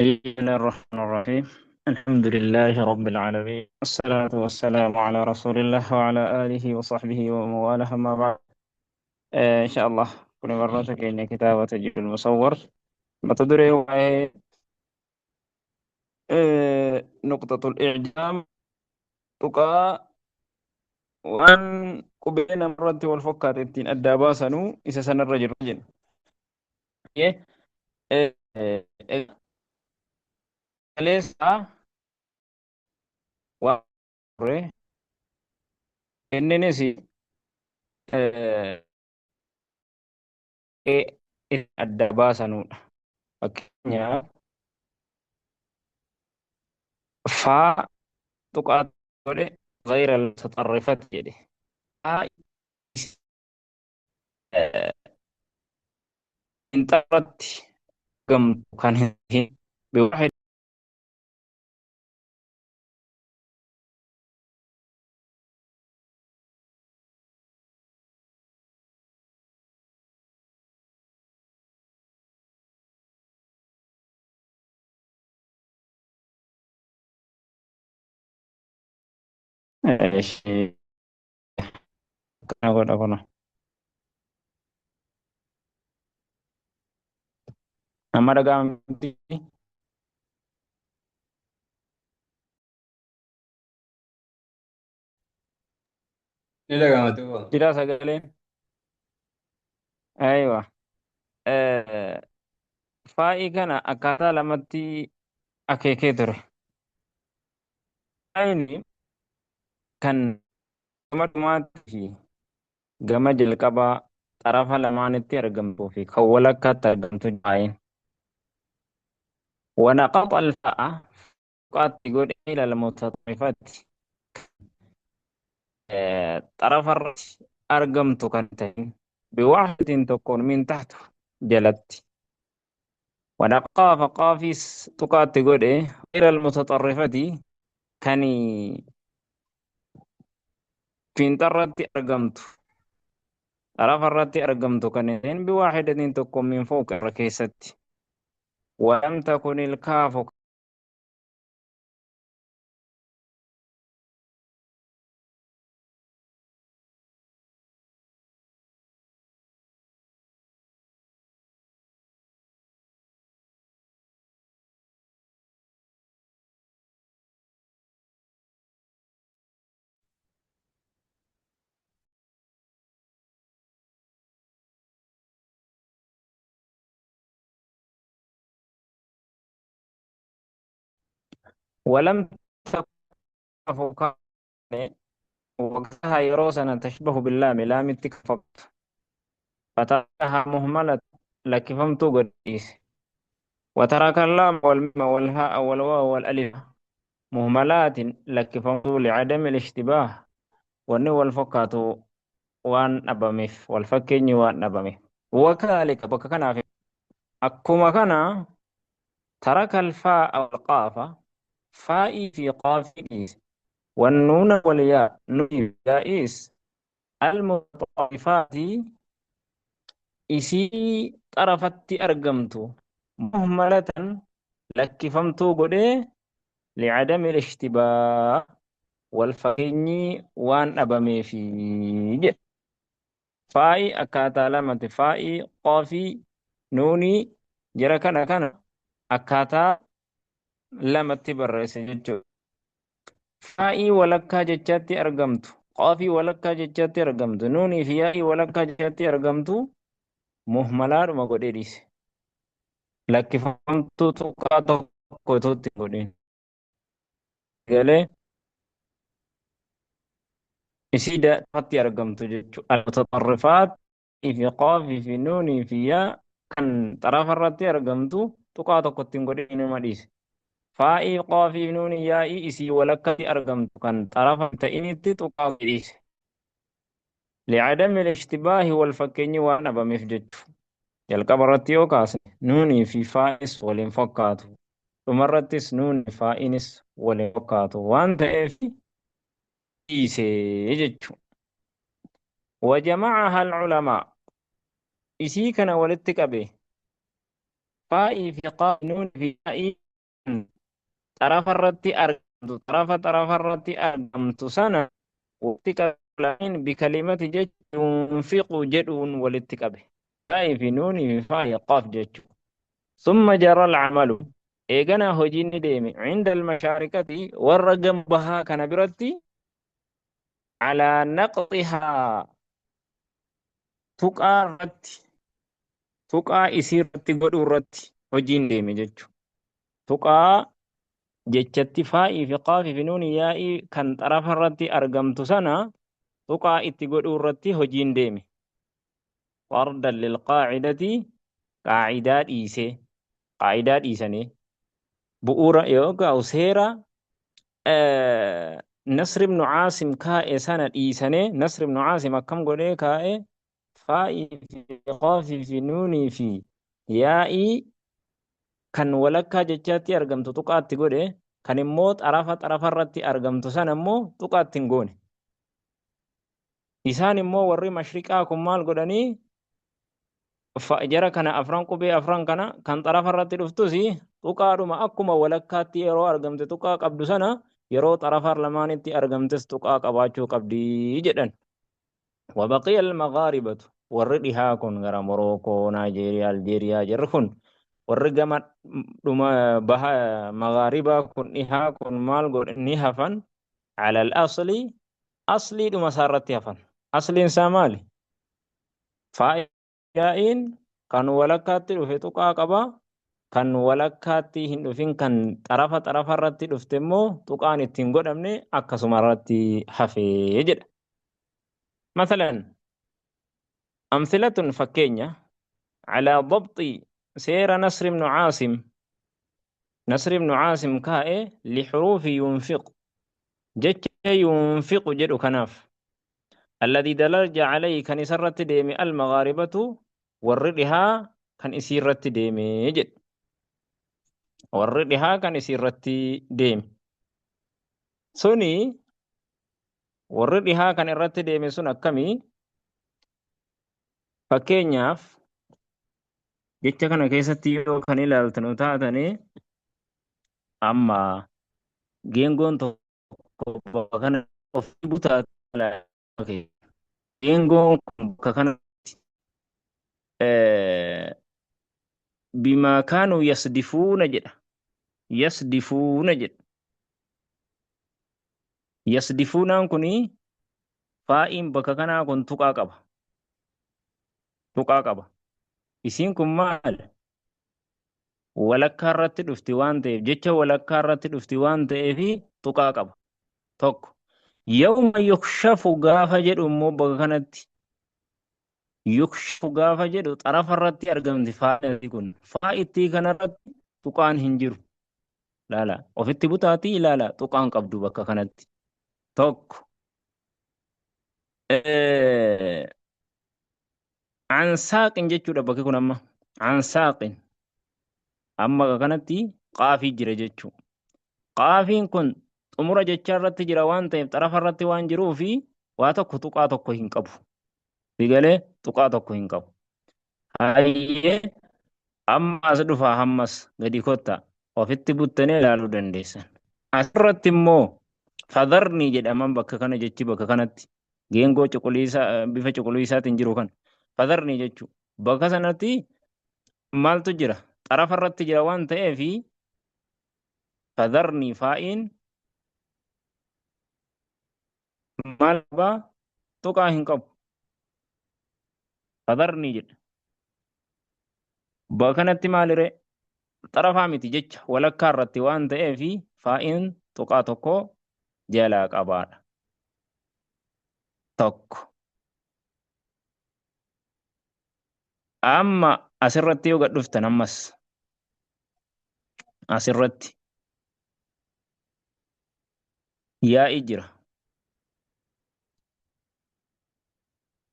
بسم الله الرحمن الرحيم. الحمد لله رب العالمين، الصلاة والسلام على رسول الله وعلى آله وصحبه ومن والاه، ما بعد. إن شاء الله كل مرة كأن كتابة تجيب المصور ما تدري نقطة الإعجام تقا وأن قبلنا مرة والفكات التين أدابا سنو إذا سن الرجل رجل. إيه آه، آه، ليس وره إنني adda baasanuudha. Fakkeenyaaf faa tuqaa godhe غير المتطرفة jedhe. Faa inxarratti gamtu kan hin biwaahid ishee kana godha kuna. Amma dhaga'amti. Ni dhaga'ama tuuba. Jira sagaleen. Aywa. Faa'ii kana akkaataa lamatti akeekee ture. Faa'inni kan gama dhumaatii fi gama jalqabaa xarafa lamaanitti argamtuu fi kan walakkaatti argamtu faa'iin. ونقط الفاء tuqaatti godhe إلى المتطرفات xarafa irratti argamtu kan ta'in بواحدة tokkoon من تحت jalatti. ونقاف قافis tuqaatti godhe غير المتطرفة kan fiinxarratti argamtu xarafa irratti argamtu kan ta'in بواحدة tokkoon من فوق irra keessatti. ولم تكن الكاف ولم تكن وقتها yeroo sana تشبه باللام laamitti fakkaatu. فتركها مهملة lakkifamtuu godhiise. وترك اللام والميم والهاء والواو والألف مهملات lakkifamtuu لعدم الاشتباه wanni wal fakkaatu waan dhabameef wal fakkeenyi waan dhabameef. وكذلك bakka kanaaf akkuma kana ترك الفاء والقاف faa'ii fi qaafii dhiise. والنون والياء نون yaa'is المتطرفات isii xarafatti argamtu مهملة lakkifamtuu godhee لعدم الاشتباه wal fakkeenyi waan dhabameefi jedhe. Faa'ii akkaataa lamatti faa'ii qaafii nuunii jara kana kana akkaataa lamatti barreesse jechuudha. Faa'ii walakkaa jechaatti argamtu, qaafii walakkaa jechaatti argamtu, nuunii fi yaa'ii walakkaa jechaatti argamtu muhmalaadhuma godhee dhiise. Lakkifamtuu tuqaa tokko itootti godheen. Galee isii dafatti argamtu jechuudha. Al-mutaxarrifaat fi qaafii fi nuunii fi yaa kan xarafa irratti argamtu tuqaa tokkotti hin godhin nama dhiise. Faa'ii qaafii nuunii yaa'ii isii walakkatti argamtu kan xarafa ta'initti tuqaa dhiise. لعدم الاشتباه wal fakkeenyi waan dhabameef jechuudha. Jalqaba irratti yoo kaasne nuunii fi faa'is waliin fakkaatu. Dhumarrattis nuunii faa'inis waliin fakkaatu waan ta'eef dhiise jechuudha. وجمعها العلماء isii kana walitti qabe faa'ii fi qaaf nuunii fi yaa'ii Xarafa irratti argamtu, xarafa xarafa irratti argamtu sana walitti qabe bikalimati jechuun yunfiqu jedhuun walitti qabe. Yaa'ii fi nuunii fi faayi qaaf jechuudha. Summa jara alcamalu eeganaa hojiin ni deeme cinda almashaariqati warra gama bahaa kana biratti calaa naqxihaa tuqaa irratti tuqaa isii irratti godhuu irratti hojiin deeme jechuudha. Tuqaa jechatti faa'ii fi qaafii fi nuunii yaa'ii kan xarafa irratti argamtu sana tuqaa itti godhuu irratti hojiin deeme. Fardan lilqaacidati qaacidaa dhiisee qaacidaa dhiisanii bu'uura yookaan seera Nasr ibn Caasim kaa'e sana dhiisanii Nasr ibn Caasim akkam godhee kaa'e faa'ii fi qaafii fi nuunii fi yaa'ii kan walakkaa jechaatti argamtu tuqaatti godhe kan immoo xarafa xarafa irratti argamtu sana immoo tuqaatti hin goone. Isaan immoo warri mashriqaa kun maal godhanii jara kana afran qubee afran kana kan xarafa irratti dhuftus tuqaadhuma akkuma walakkaatti yeroo argamte tuqaa qabdu sana yeroo xarafa lamaanitti argamtes tuqaa qabaachuu qabdi jedhan. Wabaqiya al-maghaaribatu warri dhihaa kun gara Morookoo, Naajeeriyaa, Aljeeriyaa jarri kun warri gama dhuma baha maghaaribaa kun dhihaa kun maal godhe ni hafan ala al-asli aslii dhuma isaa irratti hafan. Asliin isaa maali? Faayiin kan walakkaatti dhufe tuqaa qaba. Kan walakkaatti hin dhufin kan xarafa xarafa irratti dhufte immoo tuqaan ittiin godhamne akkasuma irratti hafee jedha. Masalan amsilatun fakkeenya calaa dabxi seera Nasr ibn Caasim Nasr ibn Caasim kaa'e lixuruufi yunfiq jecha yunfiqu jedhu kanaaf alladii dalaja calayhi kan isarratti deeme almagaaribatu warri dhihaa kan isii irratti deeme jedhe warri dhihaa kan isii irratti deeme suni warri dhihaa kan irratti deeme sun akkamii fakkeenyaaf jecha kana keessatti yoo kan ilaaltanu taatanii amma geengoon tokko bakka kana ofii butaa geengoon kun bakka kanatti bimaa kaanuu yasdifuuna jedha yasdifuuna jedha yasdifuunaan kun faa'iin bakka kanaa kun tuqaa qaba tuqaa qaba isiin kun maal walakkaa irratti dhufti waan ta'eef jecha walakkaa irratti dhufti waan ta'eef tuqaa qaba tokko yawma yukshafu gaafa jedhu immoo bakka kanatti yukshafu gaafa jedhu xarafa irratti argamti faa'itti kun faa'ittii kanarratti tuqaan hin jiru laala ofitti butaatii ilaala tuqaan qabdu bakka kanatti tokko ansaaqin jechuudha bakki kun amma ansaaqin amma bakka kanatti qaafii jira jechuudha. Qaafiin kun xumura jechaa irratti jira waan ta'eef xarafa irratti waan jiruu fi waa tokko tuqaa tokko hin qabu. Sigalee tuqaa tokko hin qabu. Hayyee amma as dhufaa hammas gadi kottaa ofitti buttanii ilaaluu dandeessan. Asirratti immoo fadarni jedhaman bakka kana jechi bakka kanatti geengoo cuquliisa bifa cuquliisaatiin jiru kan fadarni jechuudha. Bakka sanatti maaltu jira? Xarafa irratti jira waan ta'eef fadarni faa'iin maal qabaa? Tuqaa hin qabu. Fadarni jedha. Bakka kanatti maaliree? Xarafaa miti jecha walakkaa irratti waan ta'eef faa'iin tuqaa tokko jalaa qabaadha. Tokko. Amma asirratti yoo gad dhuftan ammas asirratti yaa'ii jira.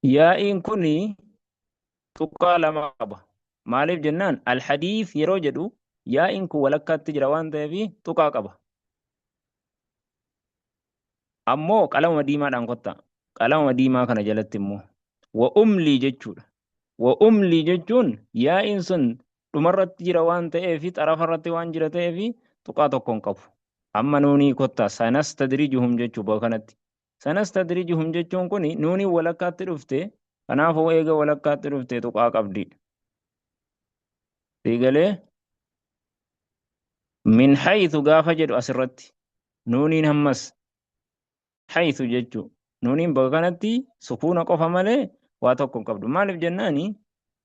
Yaa'iin kun tuqaa lama qaba. Maaliif jennaan alhadiif yeroo jedhu yaa'iin kun walakkaatti jira waan ta'eef tuqaa qaba. Ammoo qalama diimaadhaan kottaa. Qalama diimaa kana jalatti immoo wa umlii jechuudha. Wa umlii jechuun yaa'iin sun dhumarratti jira waan ta'eef xarafarratti waan jira ta'eef Tuqaa tokko hin qabu. Amma nuunii kottaa sanastadrijuhum jechuu bakka kanatti. Sanastadrijuhum jechuun kun nuunii walakkaatti dhufte, kanaafuu eega walakkaatti dhufte tuqaa qabdi. Siigalee min haythu gaafa jedhu asirratti nuuniin hammas haythu jechuu nuuniin bakka kanatti sukuuna qofa malee waa tokko hin qabdu. Maaliif jennaani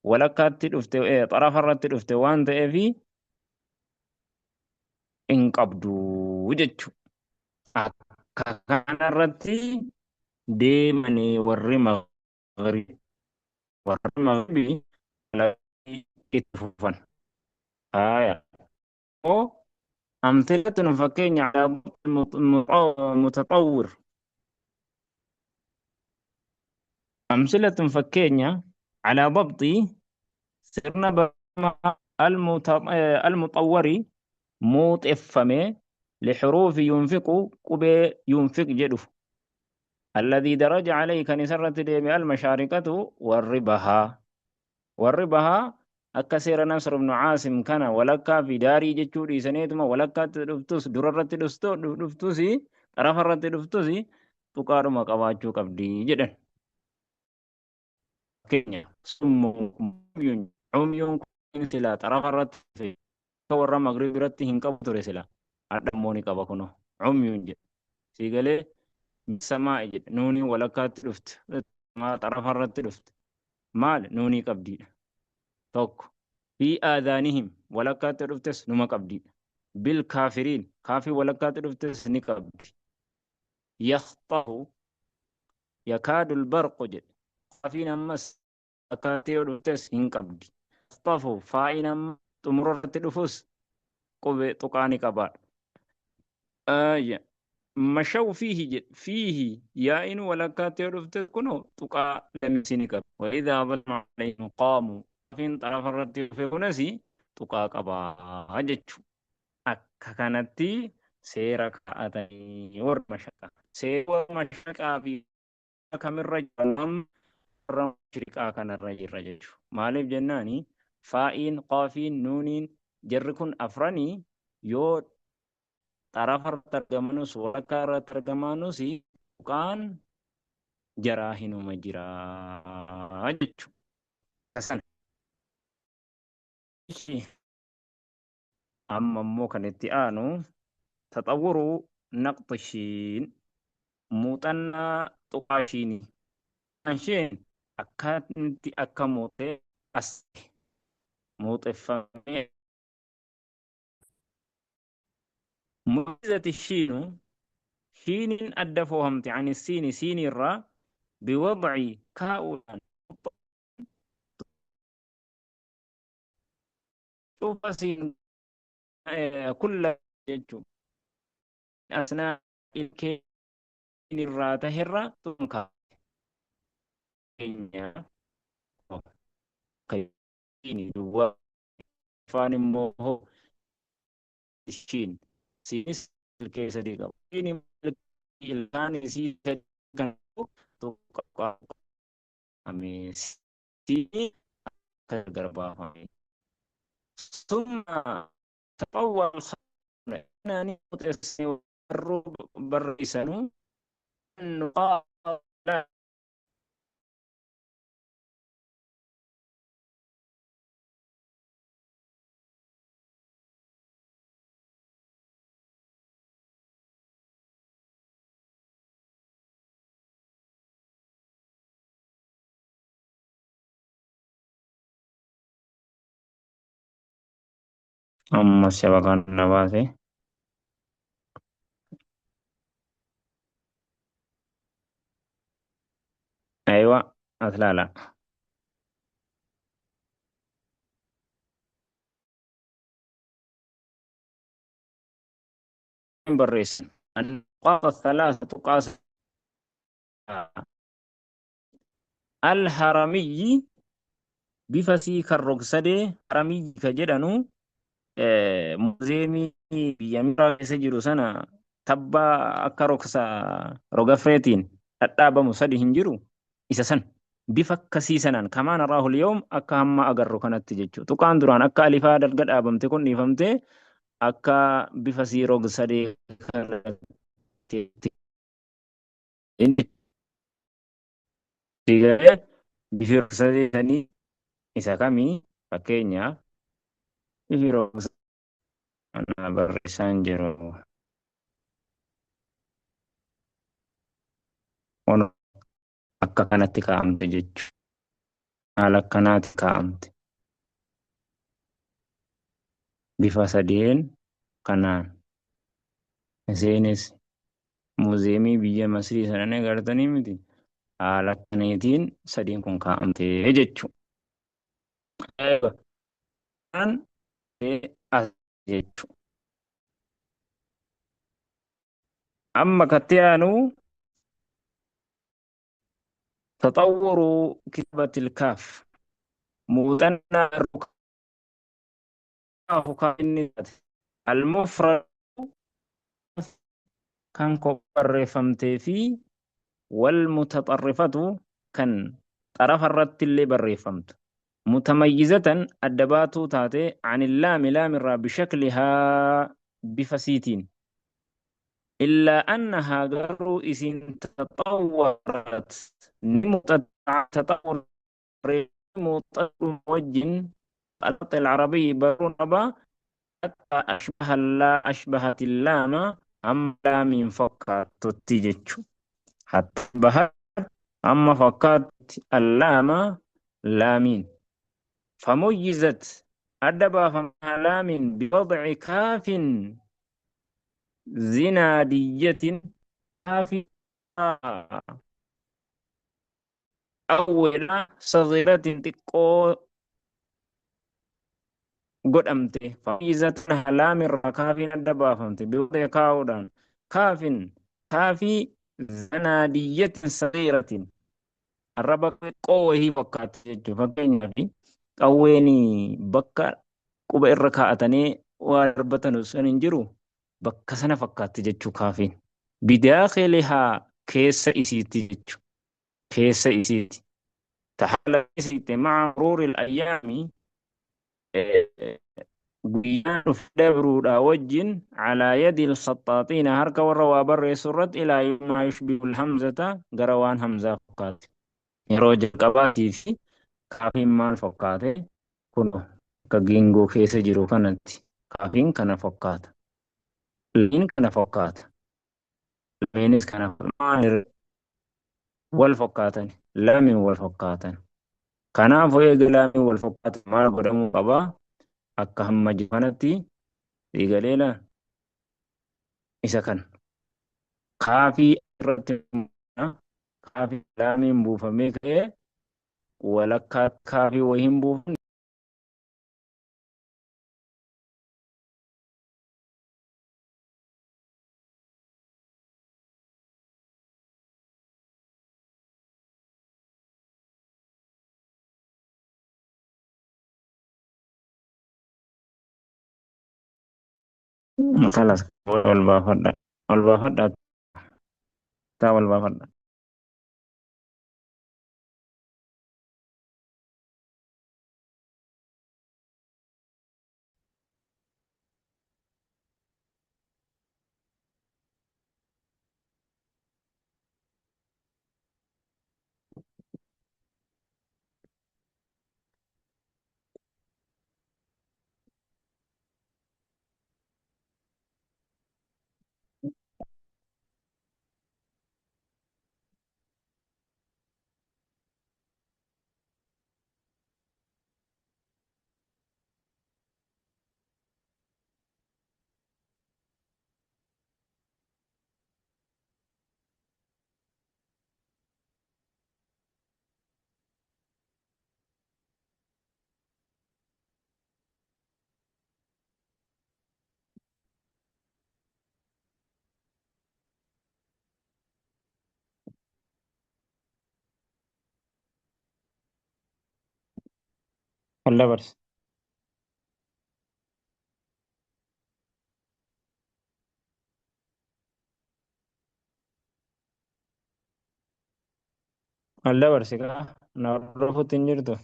walakkaatti dhufte, xarafa irratti dhufte waan ta'eef hin qabdu jechuu. Akka kanarratti deemanii warri maghribi, warri maghribi itti fufan. Aya. Oo amthilatun fakkeenya mutaxawwir. Amsilatun fakkeenya alaa dabxi sirna barnootaa almuxawwari muuxeffame lixuruufi yunfiqu qubee yunfiq jedhu alladhii daraja alayhi kan isarratti deeme almashaariqatu warri bahaa, warri bahaa akka seera Nasr ibn Aasim kana walakkaa fi daarii jechuu dhiisaniituma walakkaatti dhuftus durarratti dhuftus xarafarratti dhuftus tuqaadhuma qabaachuu qabdi jedhan. Fakkeenya summuun umyuun kun sila xarafa irratti dhufe akka warra Maghrib biratti hin qabu ture, sila hadha immoo ni qaba kunoo umyuun jedhe. Sii galee samaa'i jedhe, nuuniin walakkaatti dhufte, xarafa irratti dhufte, maal nuunii qabdiidha. Tokko fi aadaanihim walakkaatti dhuftes numa qabdiidha. Bil kaafiriin kaafii walakkaatti dhuftes ni qabdi. Yakhxahu yakaadul barqu jedhe, kaafiin ammas walakkaatti yoo dhuftes hin qabdi. Yakhxafu faa'iin amma xumura irratti dhufus qube tuqaa ni qabaadha. Ayya. Mashaw fiihi jedhe, fiihi yaa'in walakkaatti yoo dhufte kunoo tuqaa lamisi ni qaba. Wa idhaa dhulma alayhim qaamu kaafiin xarafa irratti dhufe kunis tuqaa qabaa jechuudha. Akka kanatti seera kaa'atanii warra mashaqaa. Seera warra mashaqaa fi kamirra jiran amma warra mashriqaa kanarra jirra jechuudha. Maaliif jennaani faa'iin, qaafiin, nuuniin jarri kun afranii yoo xarafa irratti argamanus walakkaa irratti argamanus tuqaan jaraa hinuma jira jechuudha. Sana. Amma immoo kan itti aanu taxawwuru naqxi shiin, muuxannaa tuqaa shiinii. Isheen akkamitti akka muuxee as muuxeffamee mu'izati shiinu, shiiniin adda foohamte ani siini, siinii irraa biwadci kaa'uudhaan cufa siin kulla jechuun asnaa ilkeen irraa taherra tun keenya duwwaa afaan immoo hoo ishiin siinis ilkee sadii qabu. Ishiin ilkaan isii sadii kan tokko qabu. Siinii akka gargar baafame. Summa taxawwal khaani muxessee barruu barreessanuu nuqaa. Amma shabakaan na baase. Aywa, as laala. Barreessan. Annuqaaxa thalaatha tuqaa al-haramiyyi bifa sii kan rogsadee haramiyyi ka jedhanu muuzeemii biyya miraa keessa jiru sana tabbaa akka rogsa rogafreetiin dhadhaabamu sadi hin jiru, isa san bifa akkasii sanaan kamaa naraahu al-yawm akka hamma agarru kanatti jechuudha. Tuqaan duraan akka alifaa dalga dhaabamte kun dhiifamtee Akka bifa sii rog-sadee kanatti inni bifi rog-sadee sanii isa kamii? Fakkeenyaaf bifi rog-sadee barreessaan jiru akka kanatti kaa'amte jechuudha. Haala akkanaatti kaa'amte. Bifa sadeen kanaan. Isheenis muuziyeemii biyya Masrii sana ni agartanii miti. Haala akkaniitiin sadeen kun kaa'amte jechuudha. As jechuudha. Amma katti aanu تطور كتابة الكاف muuxannaa الركاف المفرد kan barreeffamtee fi والمتطرفة kan xarafa irratti illee barreeffamtu متميزة adda baatuu taate عن اللام laam irraa بشكلها bifa siitiin إلا أنها garuu isin تطورت ni تطور muuxannoo wajjin الخط العربي baruun qabaa حتى أشبه لا أشبهت اللام amma laamiin fakkaattutti jechuudha. حتى أشبهت amma fakkaatti اللام laamiin. فميزت adda baafama laamiin بوضع كاف زنادية كاف أول صغيرة xiqqoo godhamte فميزت laamirraa kaafiin adda baafamte بوضع kaa'uudhaan كاف kaafii زنادية صغيرة arraba xiqqoo wayii fakkaatti jechuudha. Fakkeenyaaf qawween bakka quba irra kaa'atanii waa darbatan sun hin jiru bakka sana fakkaatti jechuu kaafiin. بداخلها keessa isiitti jechuudha. Keessa isiitti. Tahaala isiitti مع مرور الأيام guyyaan dhufe dabruudha wajjin على يد الخطاطين harka warra waa barreessu irratti إلى ما يشبه الهمزة gara waan hamzaa fakkaate. Yeroo jalqabaatii fi kaafiin maal fakkaate? Kun akka geengoo keessa jiru kanatti kaafiin kana fakkaata. Lameen kana fakkaata. Lameenis kana maal wal fakkaatan. Lameen wal fakkaatan. Kanaafuu eega lameen wal fakkaatan maal godhamuu qabaa? Akka hamma jiru kanatti eegaleela isa kana. Kaafii irratti kaafii laamiin buufamee ka'ee walakkaa kaafii wayiin buufamne خلاص wal baafadha. Wal baafadha. Taa wal baafadha. Wal dabarse. Wal dabarse kaa na hordofuutti hin jirtu.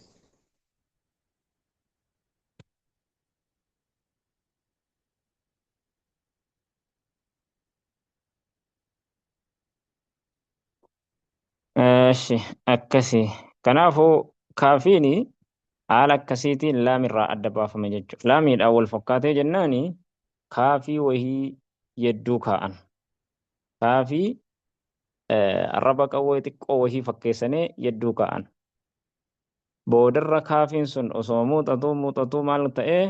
Eeshi akkasi. Kanaafuu kaafiini haala akkasiitiin laamirraa adda baafame jechuudha. Laamiidhaan wal fakkaatee jennaani kaafii wahii yedduu kaa'an. Kaafii arraba qawwee xiqqoo wahii fakkeessanii yedduu kaa'an. Boodarra kaafiin sun osoo muuxatuu muuxatuu maal ta'ee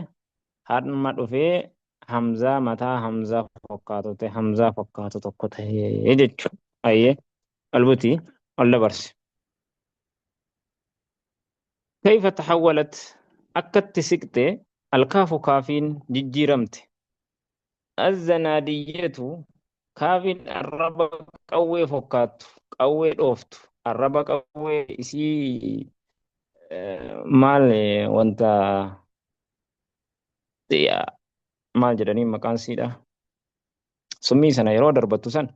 hadma dhufee hamzaa mataa hamzaa fakkaatu ta'e hamzaa fakkaatu tokko ta'ee jechuudha. Ayyee albutii ol dabarse. Kayfa taxawwalat akkatti siqte alkaafu kaafiin jijjiiramte. Azzanaadiyyatu kaafiin arraba qawwee fokkaattu qawwee dhooftu arraba qawwee isii maal wanta maal jedhanii maqaan siidha. Summii sana yeroo darbattu san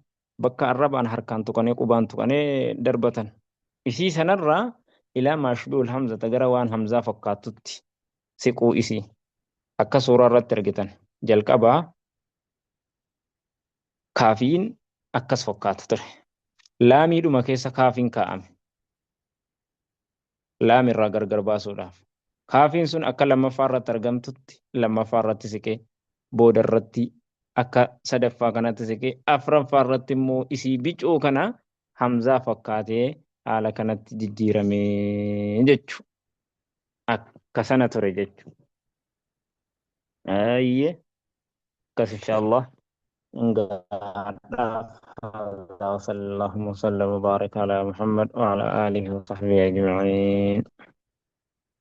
bakka arrabaan harkaan tuqanee qubaan tuqanee darbatan. Isii sanarraa ilaa maashbi'ul hamzata gara waan hamzaa fakkaattutti siquu isii akka suuraa irratti argitan jalqabaa kaafiin akkas fakkaata ture. Laamiidhuma keessa kaafiin kaa'ame. Laamirraa gargar baasuudhaaf. Kaafiin sun akka lammaffaa irratti argamtutti lammaffaa irratti siqee booda irratti akka sadaffaa kanatti siqee afraffaa irratti immoo isii bicuu kana hamzaa fakkaatee haala kanatti jijjiirame jechuudha. Akka sana ture jechuudha. Ayyee akkas inshaallah. هذا وصلى اللهم وسلم وبارك على محمد وعلى آله وصحبه أجمعين.